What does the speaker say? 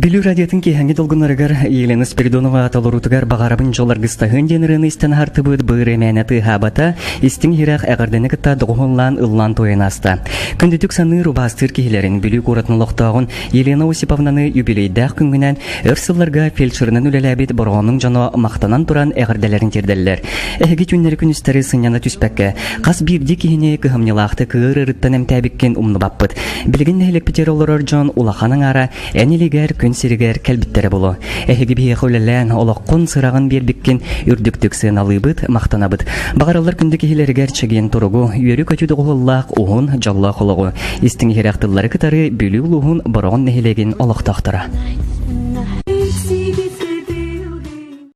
Бүлүү радиотын киэһэҥҥи долгуннарыгар Елена Спиридонова толоруутугар баҕарабын дьол аргыстаһыын диэн ырыаны истэн аһартыбыт быыр эмээнэ тыаһаабата, истиҥ иһирэх эҕэрдэни кытта доҕуһуоллаан ыллаан туойан ааста. Күндүтүк саныыр убаастыыр киһилэрин Бүлүү куоратын олохтооҕун Елена Осиповнаны юбилейдаах күҥҥүнэн өр сылларга фельдшерынан үлэлээбит Бороҕонуҥ дьоно махтанан туран эҕэрдэлэрин тиэрдэллэр. Эһиги түүннэри-күнүстэри сынньана түспэккэ, хас биирдии киһини кыһамньылаахтык ыар ыарыттан эмтээбиккин умнубаппыт. Билигин нэһилиэкпитигэр олорор дьон улахан аҥаара эн илигэр күн сиригэр кэлбиттэрэ буолуо. Эһиги биһиэхэ үлэлээн, олоххун, сыраҕын биэрбиккин үрдүктүк сыаналыыбыт, махтанабыт. Баҕарыллар күндү киһилэригэр чэгиэн туругу, үөрүү-көтүү доҕуһуоллаах уһун, дьоллоох олоҕу, истиҥ иһирэх тыллары кытары Бүлүү улууһун Бороҕон нэһилиэгин олохтоохторо.